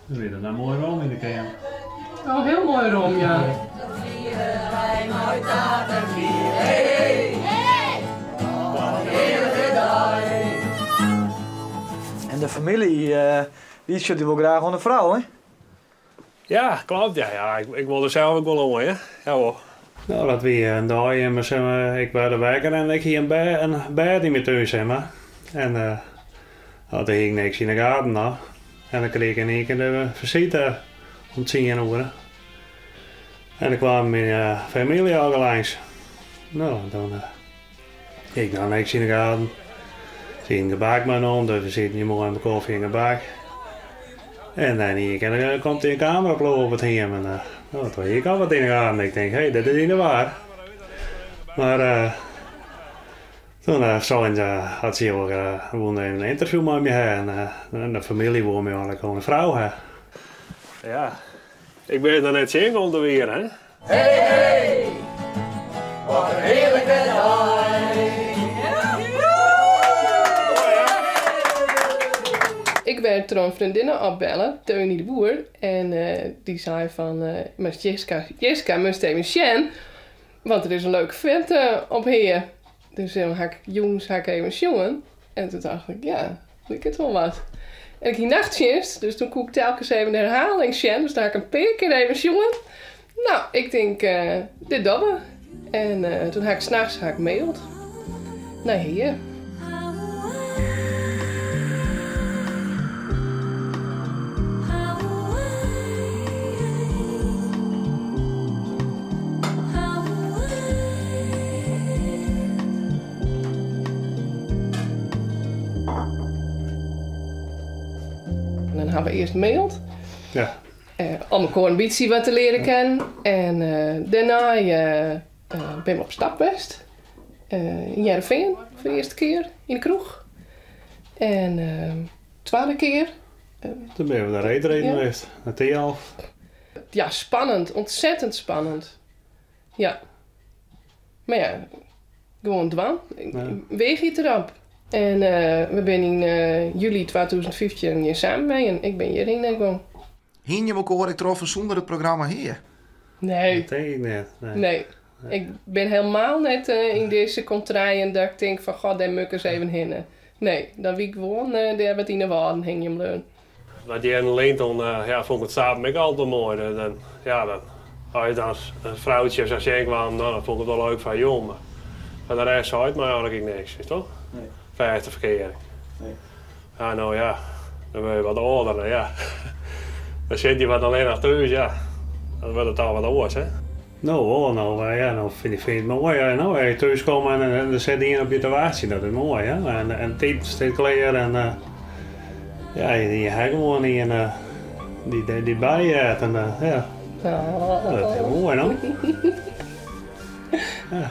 Der wie dan moai rom yn de keamer. Oh, hiel moai rom, ja. En de famylje, dy sjocht dy wol graach oan de frou, hè? Ja, kloppet, ja. Ja, ik wol der sels ek wol oan, ja. Jawol. No, dat wie in dei, ik waard wekker en ik hie in bêd yn myn tún, sis mar. En no, doe hie ik niks yn de gaten noch. En dan krige ik yn ien kear de fisite om tsien oere. En dan kwam myn famylje al langs. No, dan hie ik noch niks yn de gaten. Se hiene gebak meinommen, dus we sieten hjir moai mei kofje en gebak. En dan yn ien kear komt der in kameraploech op it hiem en no, toen hie ik al wat yn de gaten. Ik tink, hé, dit is yn de war. Mar Toen seinen se, hat se wol woene even in ynterview mei my ha en de famylje woe my eigentlik oan de frou ha. Ja, ik bin der net tsjin om te wier, hè. Hey hey, wat in hearlike dei. Ik werd troch in freondinne opbelle, Teunie de Boer, en dy sei fan, moatst Jiska, Jiska moatst even sjen. Want der is in leuke fint op Hea. Dus dan ha ik jûns ha ik even sjoen en toen tocht ik, ja, liket wol wat. En ik hie nachttsjinst, dus toen koe ik telkens even de herhaling sjen. Dus dan ha ik in pear kear even sjoen. No, ik tink, dit dogge we. En toen ha ik nachts ha ik maild nei Hea. En dan ha we earst maild. Ja. Om elkoar in bytsje wat te learen kennen. En dêrnei binne we op stap west. Yn Hearrenfean foar de earste kear yn de kroech. En twadde kear. Toen binne we nei reedriden west, nei Thialf. Ja, spannend. Ontzettend spannend. Ja. Mar ja, gewoan dwaan. Weagje it derop. En we binne yn july 2015 hjir samen wenjen. Ik bin hjirhinne gong. Hiene jim elkoar ek troffen sûnder it programma Hea? Nee. Dat tink ik net. Nee. Nee. Ik bin helemaal net yn dizze kontreien dat ik tink fan goh, dêr moat ik ris even hinne. Nee, dan wie ik gewoan dêr wat yn 'e Wâlden hingjen bleaun. Wat jierren lyn toen ja, fûn ik it stappen ek altyd wol moai. Dan, ja, dan, as je dan in froutsje sa sjen kwam, no, dan fûn ik it wol leuk foar jong. Mar foar de rest sei it my eigentlik ek niks, witst wol? Nee. Fêste ferkearing. Nee. Ja, no ja, dan wurde je wat âlder, no ja. Dan sit je wat allinnich thús, ja. Dan wurdt it al wat oars, hè. No wol, no ja, no fyn ik it moai. Ja, no, as je thús komme en der sit ien op je te wachtsjen, dat is moai, hè. En it iten stiet klear en ja, je ha gewoan ien dy't by je heart en ja. Dat is moai, no. Ja.